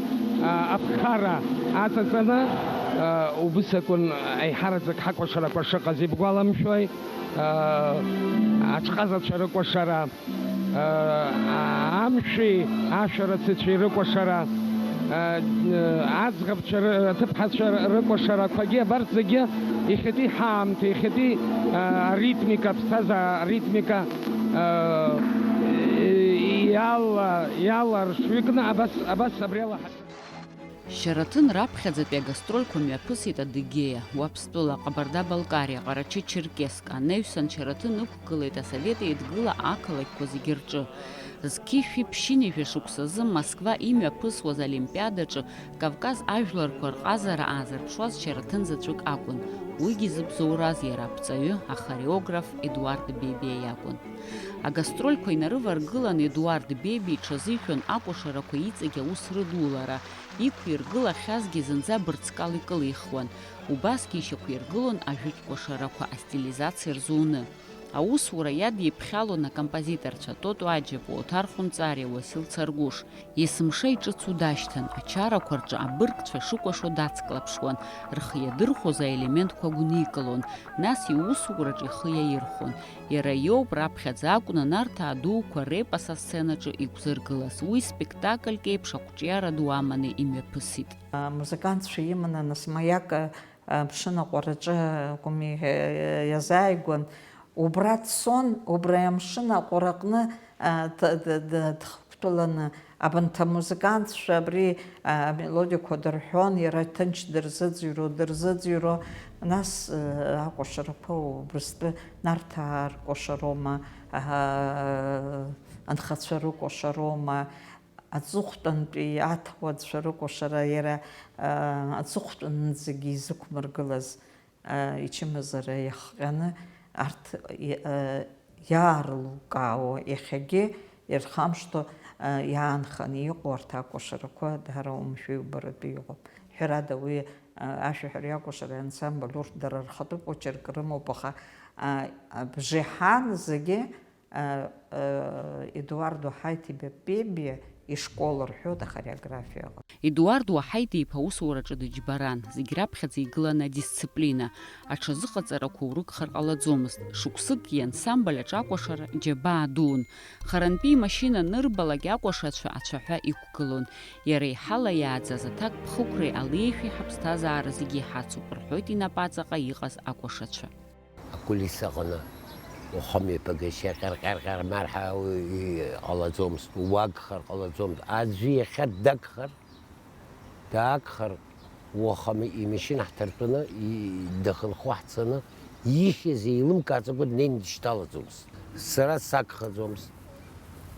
а, аԥхара аҵаҵаны, а, убыс акәын аиҳараӡак ҳакәашарақәа шыҟаз, ибгәаламшәои? А, аҽҟазацәа рыкәашара, а, амшәи ашәарыцацәеи рыкәашара, а, аӡӷабцәа ры-, аҭыԥҳацәа рыкәашарақәагьы, абарҭ зегьы иахьатәи ҳаамҭа, иахьатәи, а, аритмика, аԥсҭазаара аритмика, а, иала-, иаларшәыкны абас, абас абриала ҳа- Шьараҭын раԥхьаӡатәи агастрольқәа мҩаԥысит Адыгеиа, Уаԥстәыла, Ҟабарда-Балкариа, Ҟарачы-Черкесск, анаҩсан Шьараҭын ықәгылеит Асовет Еидгыла ақалақьқәа зегьы рҿы. Зқьышәи ԥшьынҩажәа шықәсазы Москва имҩаԥысуаз Олимпиадаҿы Кавказ ажәларқәа рҟазара аазырԥшуаз Шьараҭын заҵәык акәын. Уигьы зыбзоураз иара аԥҵаҩы, ахореограф Едуард Бебиа иакәын. Агастрольқәа инарываргылан Едуард Бебиа иҽазишәон акәашарақәа иҵегь аус рыдулара, иқәиргылахьазгьы зынӡа бырцкала икылихуан, убасгьы ишьақәиргылон ажәытә кәашарақәа астилизациа рзуны. Аусура иадиԥхьалон акомпозиторцәа Тото Аџьапуа, Оҭар Хәынҵариа, Уасил Царгәыш. Есымша иҿыцу дашьҭан, ачарақәа рҿы абыргцәа шыкәашо дацклаԥшуан, рхы иадырхәоз аелементқәа гәникылон, нас иусураҿы ихы иаирхәон. Иара иоуп раԥхьаӡа акәны Нарҭаа дуқәа репос асценаҿы иқәзыргылаз. Уи спектакльк еиԥш ақәҿиара ду аманы имҩаԥысит. Амузыкантцәа иманы нас Маиак, а, амшын аҟәараҿы акәым иа-, иазааигәан. Убра дцон, убри амшын аҟәараҟны, а, д-, д-, д-, дхықәтәаланы, абанҭ амузыкантцәа абри, а, амелодиақәа дырҳәон, иара ҭынч дырзыӡырҩуа, дырзыӡырҩуа, нас, а, акәашарақәа убрыстәы Нарҭаа ркәашароума, а, анхацәа рыкәашароума, аҵыхәтәантәи аҭауадцәа рыкәашара, иара, а, аҵыхәтәанӡагьы изықәмыргылаз, а, ичымазара иахҟьаны арҭ, и-, а, иаарлукаауа, иахьагьы ирхамышҭуа, а, иаанханы иҟоу арҭ акәашарақәа даара умшәеи убаратәи иҟоуп. Ҳәарада, уи, а, ашәаҳәареи акәашареи ансамбль, урҭ дара рхатәы почерк рымоуп, аха, а, абжеиҳан зегьы, а, а, Едуардо Ҳаиҭиба Пебиа ишкол рҳәоит ахореографиаҟны. Едуард Уаҳаиҭ-иԥа аусураҿы дыџьбаран, зегь раԥхьаӡа игылан адисциплина, аҽазыҟаҵарақәа урыгхар ҟалаӡомызт, шықәсыкгьы ансамбль аҿы акәашара џьабаа дуун. Харантәи имашьына анырбалак акәашацәа ацәаҳәа иқәгылон. Иара иҳалаиааӡаз аҭакԥхықәреи алеишәеи ҳаԥсҭазаара зегьы иҳацуп, рҳәоит инапаҵаҟа иҟаз акәашацәа. Акулиса аҟны ухамҩаԥгашьа ҟьар-ҟьар-ҟьар марҳа уи ҟалаӡомызт, уагхар ҟалаӡомызт. Аӡәы иахьа дагхар, даагхар, уахами имашьына ҳҭартәаны, и-, дахынхо ҳцаны, ихьыз еилымкааӡакәа днеины дышьҭалаӡомызт. Сара сагхаӡомызт.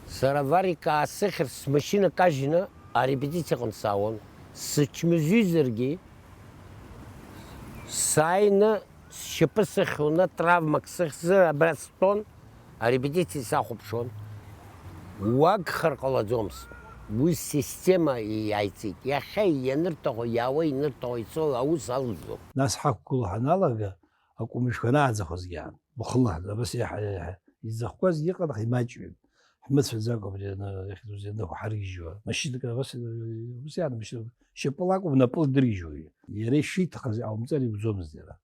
Сара Варик аасыхьыр, смашьына кажьны арепетициа аҟны саауан. Сычмазаҩызаргьы, сааины сшьапы сыхьуаны, травмак сыхьзар, абра стәон, арепетициа сахәаԥшуан. Уагхар ҟалаӡомызт. Уи система иааиҵеит. Иахьа ианырҭаху иаауа, инырҭаху ицо аус алҵӡом. Нас ҳақәгыло ҳаналага, акәымжәқәа анааӡахозгьы аан, уахынла абас иаҳа-, иаҳа-, изахәқәазгьы ыҟан, аха имаҷҩын. Ҳмыцәаӡакәа абри ана-, иахьатәи ус ианыҟоу ҳаргьежьуа. Машьынак абас, ус иаан, машьынак шьапыла акәым, напыла дыргьежьуа. Иара ишиҭахыз иҟаумҵар иуӡомызт иара.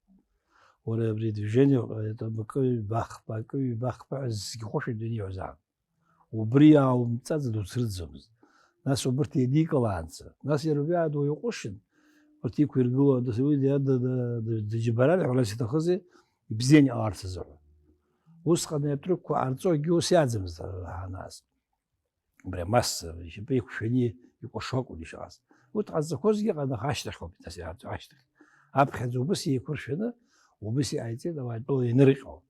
Уара абри адвижение, это, акы ҩбахп, акы ҩбахп ҳәа зегьы хәышәа дыниаҳәозаап. Убри иааумҵаӡ дуцрыӡӡомызт. Нас убырҭ еидикылаанӡа, нас иара убри аадуа иҟәышын, урҭ иқәиргыло, дас-, уи диа д-, д-, д-, дыџьбаран ҳәа, нас иҭахызи, ибзиан иҟаларц азыҳәа. Усҟан атрюкқәа ҟарҵогьы ус иаӡамызт, ҳанаас. Убри амасса, ишьапы еиқәшәаны икәашо акәын ишыҟаз. Урҭ ҟазҵақәозгьы ыҟан, аха ашьҭахьоуп, нас иаарту ашьҭахь. Аԥхьаӡа убыс еиқәыршәаны, убыс иҟаиҵеит, ауаа тәыла инырҟьо.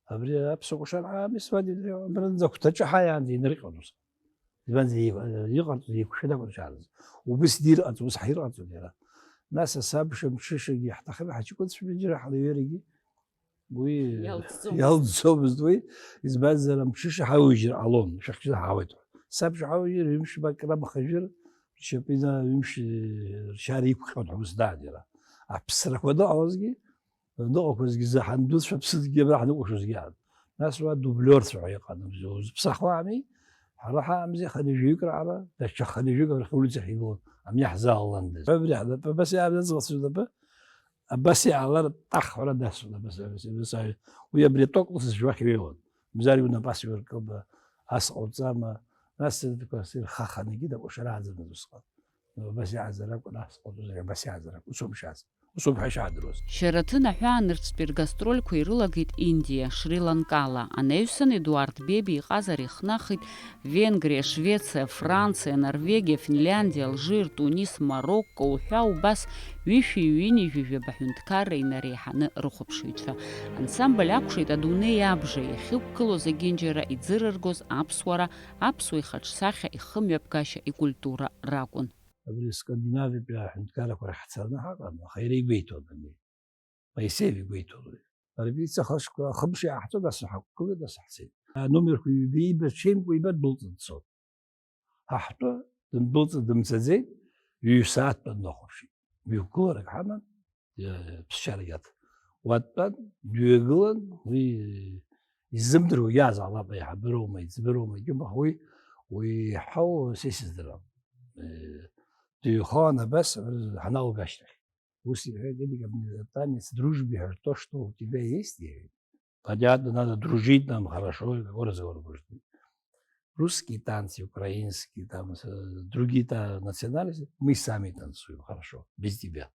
Абри аԥсуа кәашара ҳамисуан, абранӡа агәҭаҿы ҳааиаанӡа инырҟьон ус. Избанзар, иҟарҵоз еиқәшәаны акәын ишааныз. Убыс дирҟаҵо, ус ҳирҟаҵон иара. Нас асабша мҽышагьы ҳҭахын, ҳаҷкәынцәа џьара ҳлеиҩарагьы. Уи иалҵӡомызт. Иалҵӡомызт уи, избанзар, амҽыша ҳауижьыр ҟалон, шәахьча ҳаауеит ҳәа. Сабша ҳауижьыр, ҩымш бак рамхажәыр, ршьапы ина-, ҩымш ршьара иқәҟьон ҳәа ус даан иара. Аԥсрақәа дыҟалазгьы, дыҟақәазгьы зы ҳандуцәа ԥсыӡгьы абра ҳныкәашозгьы аан. Нас уа дублиорцәа ҳәа иҟан, узыԥсахуами, Ҳара ҳаамзи хынҩажәаҩык раҟара, даҽа хынҩажәаҩык рахь аулицахь игылон, амни ҳзааландаз. Абри ҳнапы абас иаанызкылаз снапы, абас иаалар, ҭах ҳәа дасуан, абас, абас, абас, абас. Уи абри атокла сыжәуахь иҩеиуан. Мзар иунапы ас иуркылба, ас ҟауҵама, нас сырдқәа сырхаханагьы дакәашара ааӡамызт усҟан. Абас иааӡара акәын, ас ҟауҵозар, абас иааӡара акәын, усоуп ишааз. Усоуп ҳәа ишаадыруаз. Шьараҭын аҳәаанырцәтәи ргастрольқәа ирылагеит Индиа, Шри-Ланкала. Анаҩсан Едуард Бебиа иҟазара ихнахит Венгриа, Швециа, Франциа, Норвегиа, Финляндиа, Алжир, Тунис, Марокко уҳәа убас ҩышәи ҩынҩажәи жәаба ҳәынҭқарра инареиҳаны рыхәаԥшыҩцәа. Ансамбль акәшеит адунеи абжа иахьықәгылоу зегьынџьара иӡырыргоз аԥсуара, аԥсуа ихаҿсахьа, ихымҩаԥгашьа, икультура ракәын. Абри Скандинавиатәи аҳәынҭқаррақәа рахь ҳцараны ҳаҟан, аха иара игәеиҭон ани. Моисеев игәеиҭон уи. Арпеица хышқәа, хымш иааҳҵо, нас ҳақәгылеит, нас ҳцеит. Аномерқәа ҩба, ҩба, ҽеимкәа ҩба дәылҵны дцот. Ҳа ҳтәы дындәылҵны дымцаӡеит, ҩ-сааҭ тәан днахәаԥшит. Мҩақәгыларак ҳаман, э, ԥсшьарагьы аҭ-, уа дтәан, дҩагылан, уи изымдыруа иаазаалап, аиҳабыроума, иӡбыроума, егьаумбаха, уи, уи иаҳау са исыздырам. Э, дыҩхалан абас, ҳаналга ашьҭахь. Ус иҳәеит, Эдик, танец дружбы, то, что у тебя есть, иҳәеит. Понятно, надо дружить нам, хорошо, какой разговор может быть? Русские танцы, украинские, там, с-, другие-то национальности, мы сами танцуем, хорошо, без тебя.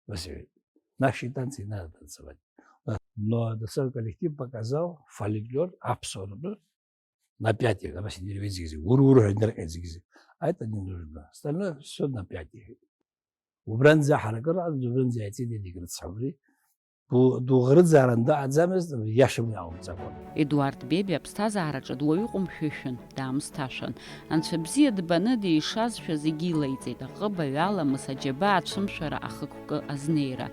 Василий, наши танцы не надо танцевать. Да. Но это целый коллектив показал фольклор, абсурдно, на пять, а Василий Деревенский, ур-ур, а это не нужно. Остальное всё на пять. Убранӡа ҳаракыра, убранӡа иаҵеит Едик рыцҳа убри. Ду-, дуӷрыӡааран дыҟаӡамызт, иашамни аумҵакәан. Едуард Бебиа аԥсҭазаараҿы дуаҩы ҟәымшәышәын, даамысҭашәан. Анцәа бзиа дбаны дишазшәа зегьы илеиҵеит, аҟыбаҩ, аламыс, аџьабаа, ацәымшәара, ахықәкы азнеира.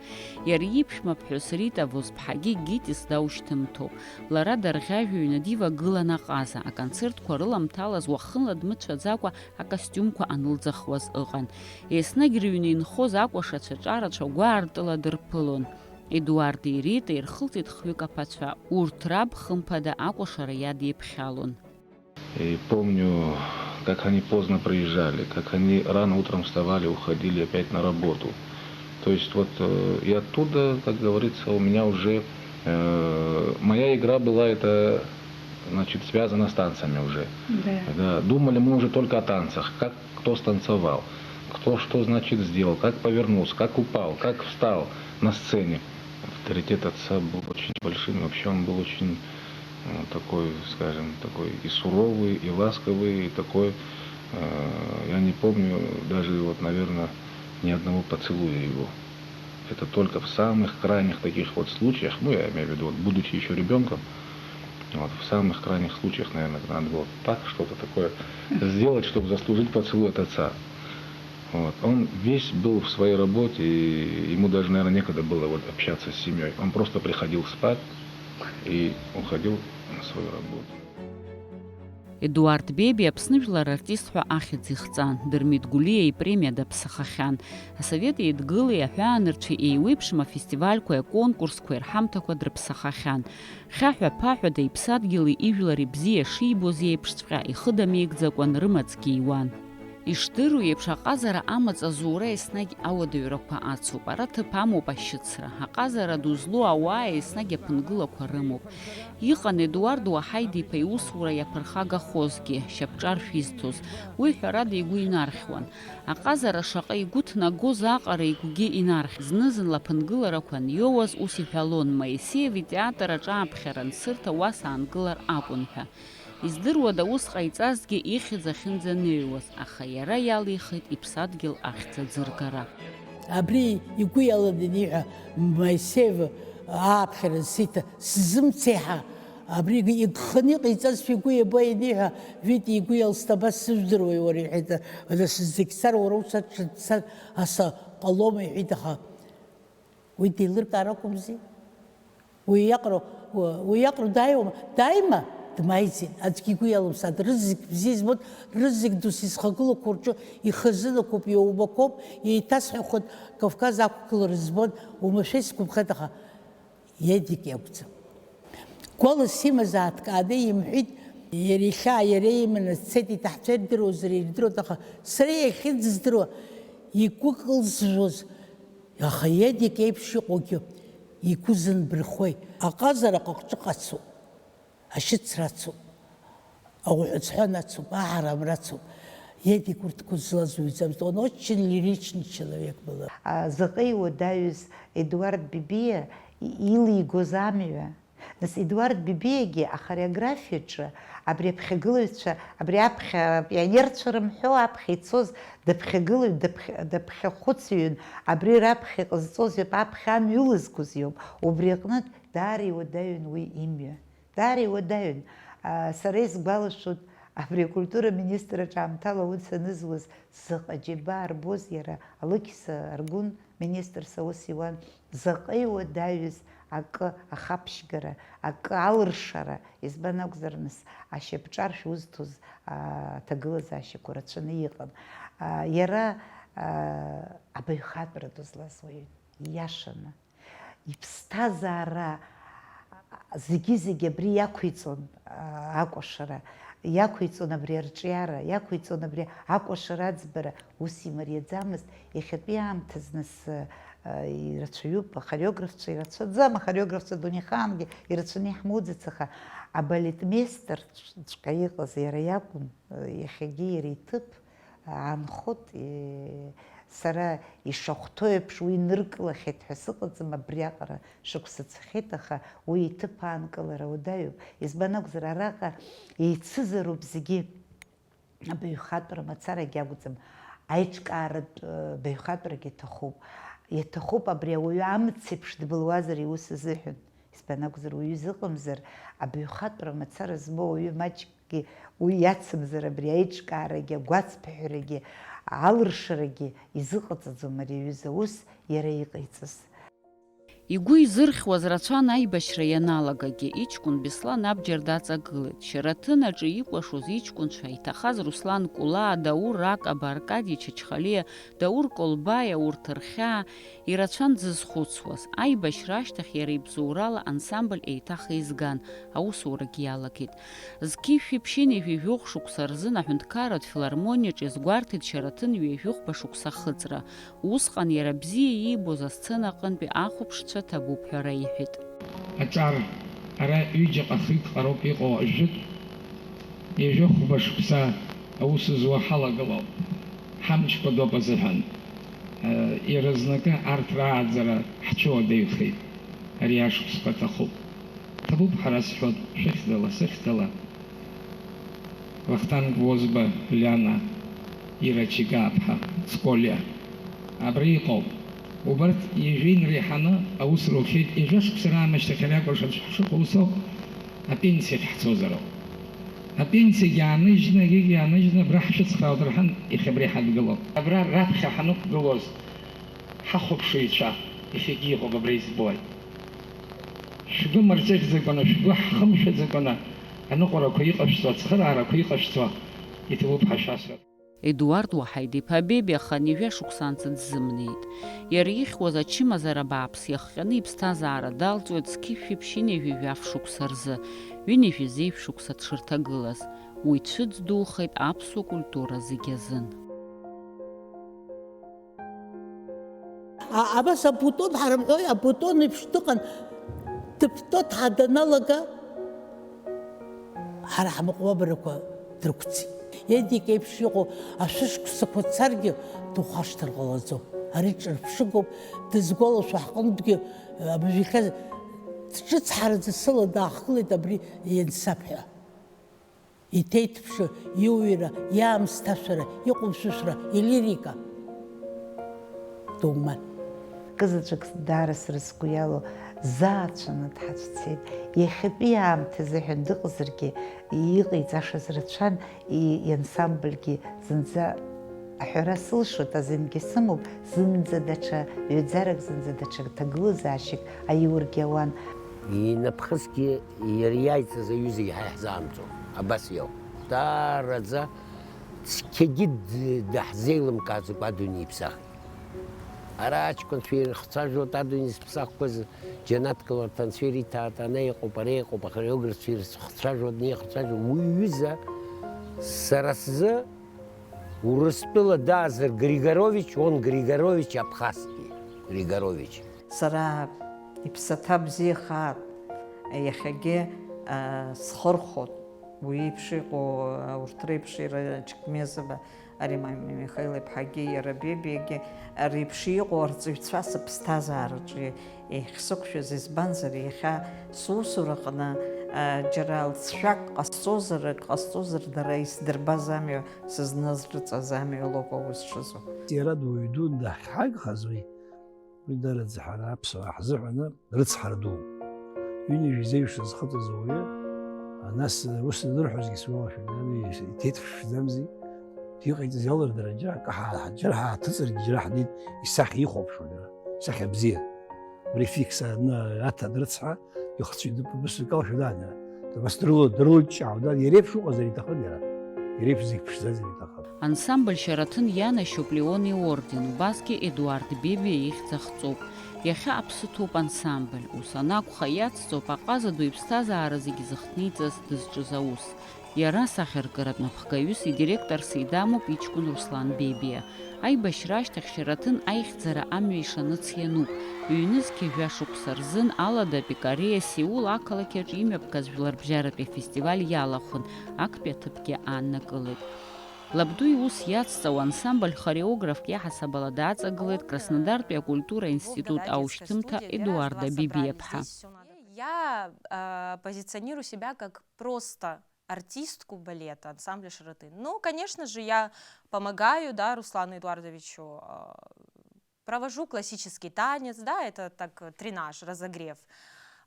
Иара иԥшәма ԥҳәыс Рита Возԥҳагьы Гитис даушьҭымҭоуп. Лара дарӷьажәҩаны дивагылан аҟаза, аконцертқәа рыламҭалаз уахынла дмыцәаӡакәа акостиумқәа анылӡахуаз ыҟан. Еснагь рыҩны инхоз акәашацәа ҿарацәа гәаартыла дырԥылон. Едуарди Ритеи ирхылҵит хҩык аԥацәа, урҭ раб хымԥада акәашара иадиԥхьалон. И помню, как они поздно приезжали, как они рано утром вставали, уходили опять на работу. То есть вот, э, и оттуда, как говорится, у меня уже, э, моя игра была это, значит, связана с танцами уже. Да. Да, думали мы уже только о танцах, как кто станцевал, кто что, значит, сделал, как повернулся, как упал, как встал на сцене. Авторитет отца был очень большим, и вообще он был очень, э, такой, скажем, такой и суровый, и ласковый, и такой, э, я не помню даже, вот, наверное, ни одного поцелуя его. Это только в самых крайних таких вот случаях, ну, я имею в виду, вот, будучи ещё ребёнком, вот, в самых крайних случаях, наверное, надо было так, что-то такое сделать, чтобы заслужить поцелуй от отца. Вот. Он весь был в своей работе, и ему даже, наверное, некогда было вот общаться с семьёй. Он просто приходил спать и уходил на свою работу. Едуард Бебиа Аԥсны жәлар артист ҳәа ахьӡ ихҵан, Дырмит Гәлиа ипремиа даԥсахахьан. Асовет Еидгылеи аҳәаанырцәи еиуеиԥшым афестивальқәеи аконкурсқәеи рҳамҭақәа дрыԥсахахьан. Хьаҳәа-ԥаҳәада иԥсадгьыли ижәлари бзиа шибоз еиԥшҵәҟьа ихы дамеигӡакәан рымаҵгьы иуан. Ишдыру еиԥш, аҟазара амаҵ азура еснагь ауадаҩрақәа ацуп, ара ҭыԥ амоуп ашьыцра. Аҟазара ду злоу ауаа еснагь аԥынгылақәа рымоуп. Иҟан Едуард Уаҳаид-иԥа иусура иаԥырхагахозгьы, шьапҿаршә изҭоз. Уи, ҳәарада, игәы инархьуан. Аҟазара шаҟа игәы ҭнагоз аҟара игәгьы инархьит. Зны-зынла аԥынгыларақәа аниоуаз, ус иҳәалон, Моисеев итеатр аҿы ааԥхьара ансырҭа уа саангылар акәын ҳәа. Издыруада ус ҟаиҵазҭгьы ихьӡ ахьынӡанеиуаз, аха иара иалихит иԥсадгьыл ахьӡ аӡыргара. Абри игәы иаланы ианиҳәа, Моисеев ааԥхьара ансиҭа, сзымцеи ҳәа, абри игханы иҟаиҵазшәа игәы иабо ианиҳәа, Витиа игәы иалсны, абас сыжәдыруеи уара, иҳәеит, нас зегь цар, уара уцар, ҽаӡә дцар, аса ҟалома, иҳәеит, аха уи деилыркаар акәымзи. Уи иаҟара, уи иаҟара дааиуама? Дааима? Дмааиӡеит. Аӡәгьы игәы иалымсааит. Рызегь бзиа избоит, рызегь дус изхагылақәоу рҿы ихазынақәоуп, иоумақәоуп, еиҭасҳәахуеит, Кавказ ақәгылара збон, уамашәа исгәаԥхеит, аха Едик иакәӡам. Гәалас имаз ааҭкааны имҳәеит, Иара ихьаа иара иманы дцеит, иҭаҳцәа ирдыруазар ирдыруеит, аха сара иахьынӡаздыруа игәы кылзжәоз, аха Едик еиԥш иҟоугьы игәы зынбырхуеи? Аҟазара аҟыҟҿыҟ ацуп, ашьыцра ацуп, ауҳәа ацҳәан ацуп, аҳарам рацуп. Едик урҭқәа злаз уаҩӡамызт, он очень лиричный человек был. А, заҟа иуадаҩыз Едуард Бибиа илигоз амҩа. Нас Едуард Бибиагьы ахореографиаҿы абри аԥхьагылаҩцәа, абри аԥхьа апионерцәа рымҳәо аԥхьа ицоз дыԥхьагылаҩ-, дыԥхь-, дыԥхьахәыцҩын, абри раԥхьа иҟазҵоз иоуп, аԥхьа амҩа ылызгоз иоуп, убри аҟнытә даара иуадаҩын уи имҩа. Даара иуадаҩын. А, сара исгәалашәоит, абри акультура министр аҿы аамҭала аус анызуаз, заҟа џьабаа рбоз иара, Алықьса Аргәын министрс аус иуан, заҟа иуадаҩыз акы ахаԥшьгара, акы алыршара, избан акәзар, нас, ашьапҿаршә узҭоз, а, аҭагылазаашьақәа рацәаны иҟан. А, иара, а, абаҩхатәра ду злаз уаҩын, ииашаны. Иԥсҭазаара зегьы-зегьы абри иақәиҵон, а, акәашара, иақәиҵон абри арҿиара, иақәиҵон абри акәашара аӡбара, ус имариаӡамызт. Иахьатәи аамҭазы нас, а, ирацәаҩуп, ахореографцәа ирацәаӡам, ахореографцәа дунеихаангьы ирацәаны иаҳмоуӡац, аха абалетмеистерҵәҟьа иҟаз иара иакәын, а, иахьагьы иара иҭыԥ, аанхоит, е, сара ишахәҭоу еиԥш уи ныркылахьеит ҳәа сыҟаӡам, абриаҟара шықәса цахьеит, аха уи иҭыԥ аанкылара уадаҩуп. Избан акәзар, араҟа еицызароуп зегьы, абаҩхатәра мацарагьы акәӡам, аиҿкааратә, э, баҩхатәрагьы аҭахуп. Иаҭахуп абри ауаҩы амцеиԥш дбылуазар иус азыҳәан. Избан акәзар, уаҩы зыҟамзар, абаҩхатәра мацара змоу ауаҩы маҷкгьы уи иацымзар, абри аиҿкаарагьы, агәацԥыҳәарагьы, алыршарагьы изыҟаҵаӡом ари аҩыза аус иара иҟаиҵаз. Игәы изырхьуаз рацәан аибашьра ианалагагьы, иҷкәын Беслан абџьар даҵагылеит. Шьараҭын аҿы икәашоз иҷкәынцәа иҭахаз Руслан Кәлаа, Даур Ракаба, Аркади Чачхалиа, Даур Колбаиа, урҭ рхьаа, ирацәан дзызхәыцуаз. Аибашьра ашьҭахь иара ибзоурала ансамбль еиҭах еизган, аусурагьы иалагеит. Зқьышәи ԥшьынҩажәи жәохә шықәса рзын аҳәынҭқарратә филармониаҿ иазгәарҭеит Шьараҭын ҩажәихәба шықәса ахыҵра. Усҟан иара бзиа иибоз асцена аҟынтәи ахәаԥшцәа ҭабуп ҳәа раиҳәеит. Аҿар ара ҩыџьаҟа-хҩык ҟароуп иҟоу, жәытә, ҩажәихәба шықәса аус зуа ҳалагылоуп. Ҳамчқәа доуп азыҳәан. Иаразнакы арҭ рааӡара ҳцәыуадаҩхеит. Ари ашықәсқәа аҭахуп. Ҭабуп ҳәа расҳәоит, шәыхьӡала, сыхьӡала. Вахтанг Возба, Лиана, Ира Чигааԥҳа, Сколиа. Абра иҟоуп. Убарҭ ҩажәи иреиҳаны аус рухьеит, ҩажәа шықәса раамышьҭахь ари акәыршацәа ҳшыҟоу ус ауп, апенсиахь ҳцозароуп. Апенсиагьы ааныжьны, егьигьы ааныжьны, абра ҳшәыцхраауеит рҳәан, иахьа абра иҳадгылоуп. Абра раԥхьа ҳанықәгылоз, ҳахәаԥшыҩцәа иахьагьы иҟоуп, абра избоит. Шәгәы мырҵәыхьӡакәаны, шәгәы ҳхымшәаӡакәаны, аныҟәарақәа иҟашәҵо, ацхыраарақәа иҟашәҵо иҭабуп ҳәа шәасҳәап. Едуард Уаҳаид-иԥа Бебиа хан ҩажәа шықәсанӡа дзымнеит. Иара ихьуаз ачымазара бааԥс иахҟьаны иԥсҭазаара далҵуеит зқьышәи ԥшьынҩажәи жәаф шықәса рзы, ҩынҩажәи зеижә шықәса дшырҭагылаз. Уи цәыӡ духеит аԥсуа культура зегьы азын. А, абас абутон ҳарымҳәои, абутон еиԥш дыҟан, дыԥтәо дҳаданалага, ҳара ҳмаҟәабарақәа дрықәцеит. Едик еиԥш иҟоу ашәышықәсақәа царгьы духашҭыр ҟалаӡом. Ари ҿырԥшыгоуп, дызгәалашәо ҳҟынтәгьы, абыржәы иахьа дҿыцҳараӡа сыла даахгылеит абри иансаб ҳәа. Иҭеиҭԥшы, иуҩра, иаамсҭашәара, иҟәымшәышәра, илирика. Думан. Кызаҵәык даара сара сгәы иалоу, заацәаны дҳацәцеит. Иахьатәи аамҭазы ҳәа дыҟазаргьы, иҟаиҵашаз рацәан, и-, иансамбльгьы зынӡа аҳәара сылшоит, азингьы сымоуп, зынӡа даҽа ҩаӡарак, зынӡа даҽа ҭагылазаашьак аиургьы ауан. Инапхысгьы иара иааиҵаз аҩыза иаҳа иаҳзаамҵуан, абас иоуп. Даараӡа цқьагьы д-, даҳзеилымкааӡакәа адунеи иԥсахит. Ара аҷкәынцәа ирыхцәажәоит адунеи зыԥсахқәаз, џьанаҭ гыларҭа анцәа ириҭааит, ана иҟоуп, ара иҟоуп, ахореографцәа ирыхцәажәоит, ана ирыхцәажәоит. Уи ҩыза сара сзы Урыстәыла даазар Григорович, он Григорович абхазский Григорович. Сара иԥсаҭа бзиахааит, иахьагьы, а, схырхәоит. Уи еиԥш иҟоу, а, урҭ реиԥш иара Чекмезова Ари Ма-, Михаил иԥҳагьы, иара Бебиагьы, реиԥш иҟоу арҵаҩцәа сыԥсҭазаараҿы иахьсықәшәаз, избанзар, иахьа сусураҟны, а, џьара лҵшәак ҟасҵозар, ак ҟасҵозар, дара исдырбаз амҩа, сызназырҵаз амҩа лоуп аус шызуа. Иара дуаҩ дун дахьҳагхаз уи, уи дараӡа ҳара аԥсуаа ҳзыҳәаны рыцҳара дууп. Ҩынҩажәи зеижә шазхыҵыз ауаҩы, а, нас, ус анырҳәозгьы сгәалашәоит, нани иҭеиҭԥшӡамзи, иҟаиҵаз иалырдара, џьара акы ҳа-, ҳа-, џьара ҳааҭыҵыргьы, џьара ҳнеит, исахьа ихәаԥшуан иара, сахьа бзиа. Префикс аҭан рыцҳа, ихцәы идыԥ-, бысҭа калшәа даан иара. Абас дрыло-, дрылҷҷаауан, дан иара иеиԥш уҟазар иҭахын иара. Иара иеиԥш зегь ԥшӡазар иҭахын. Ансамбль Шьараҭын ианашьоуп Леон иорден, убасгьы Едуард Бебиа ихьӡ ахҵоуп. Иахьа аԥсы ҭоуп ансамбль, ус анакәха, иацҵоуп аҟаза ду иԥсҭазаара зегьы зыхҭниҵаз дызҿыз аус. Иара асахьаркыратә напхгаҩыс идиректорс идамоуп иҷкәын Руслан Бебиа. Аибашьра ашьҭахь Шьараҭын аихьӡара амҩа ишаныц иануп. Ҩнызқьи жәа шықәса рзын Алада, Пикареиа, Сеул ақалақьаҿ имҩаԥгаз жәларбжьаратәи афестиваль иалахәын, актәи аҭыԥгьы ааннакылеит. Лабду иус иацҵауа ансамбль хореографк иаҳасабала дааҵагылеит Краснодартәи акультура институт аушьҭымҭа Едуарда Бебиаԥҳа. Я, а, позиционирую себя как просто артистку балета ансамбля «Шаратын». Ну, конечно же, я помогаю, да, Руслану Эдуардовичу, а, провожу классический танец, да, это так, э, тренаж, разогрев.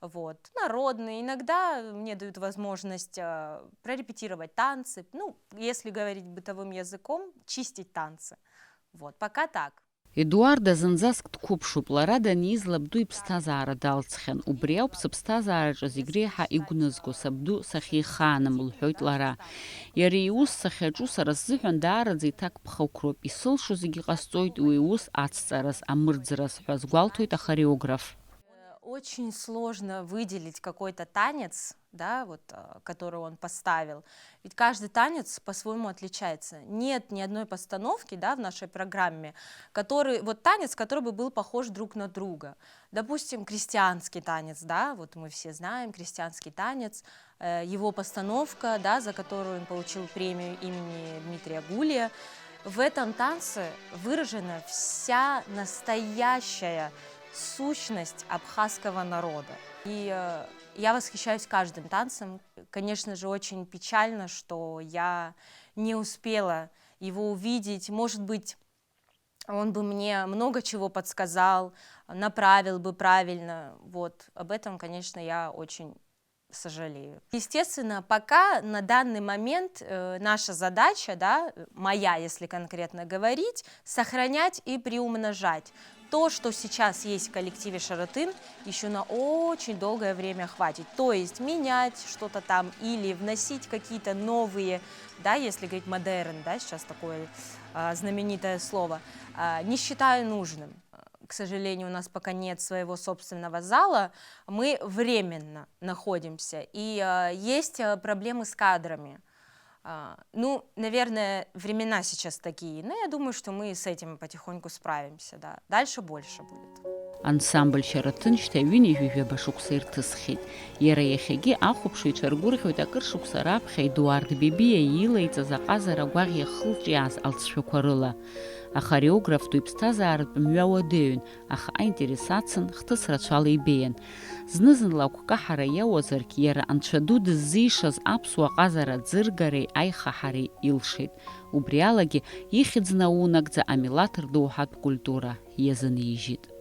Вот. Народный. Иногда мне дают возможность, а, прорепетировать танцы. Ну, если говорить бытовым языком, чистить танцы. Вот. Пока так. Едуарда зынӡаск дқәыԥшуп, лара даниз лабду иԥсҭазаара далҵхьан, убри ауп сыԥсҭазаараҿы зегь реиҳа игәнызго, сабду сахьихааным, лҳәоит лара. Иара иус сахьаҿу сара сзыҳәан даараӡа иҭакԥхықәроуп, исылшо зегьы ҟасҵоит уи иус ацҵараз, амырӡраз ҳәа азгәалҭоит ахореограф. Очень сложно выделить какой-то танец, да, вот, э, который он поставил. Ведь каждый танец по-своему отличается. Нет ни одной постановки, да, в нашей программе, который, вот танец, который бы был похож друг на друга. Допустим, крестьянский танец, да, вот мы все знаем, крестьянский танец, э, его постановка, да, за которую он получил премию имени Дмитрия Гулия. В этом танце выражена вся настоящая сущность абхазского народа. И, э, я восхищаюсь каждым танцем. Конечно же, очень печально, что я не успела его увидеть. Может быть, он бы мне много чего подсказал, направил бы правильно. Вот, об этом, конечно, я очень сожалею. Естественно, пока на данный момент, э, наша задача, да, моя, если конкретно говорить, сохранять и приумножать то, что сейчас есть в коллективе «Шаратын», ещё на очень долгое время хватит. То есть менять что-то там или вносить какие-то новые, да, если говорить модерн, да, сейчас такое, а, знаменитое слово, а, не считаю нужным. К сожалению, у нас пока нет своего собственного зала, мы временно находимся, и, а, есть, а, проблемы с кадрами. А, ну, наверное, времена сейчас такие, но я думаю, что мы с этим потихоньку справимся, да. Дальше больше будет. Ансамбль Шьараҭын шьҭа ҩынҩажәи жәаба шықәса ирҭысхьеит. Иара иахьагьы ахәаԥшыҩцәа ргәырӷьоит акыр шықәса раԥхьа Едуард Бебиа иилаиҵаз аҟазара агәаӷь иахылҿиааз алҵшәақәа рыла. Ахореограф ду иԥсҭазааратә мҩа уадаҩын, аха аинтерес ацын, хҭыс рацәала ибеиан. Зны-зынла агәкаҳара иауазаргь, иара Анцәа ду дыззишаз аԥсуа ҟазара аӡыргареи аихаҳареи илшеит. Убри алагьы, ихьӡ наунагӡа амилаҭ рдоуҳатә культура иазынижьит.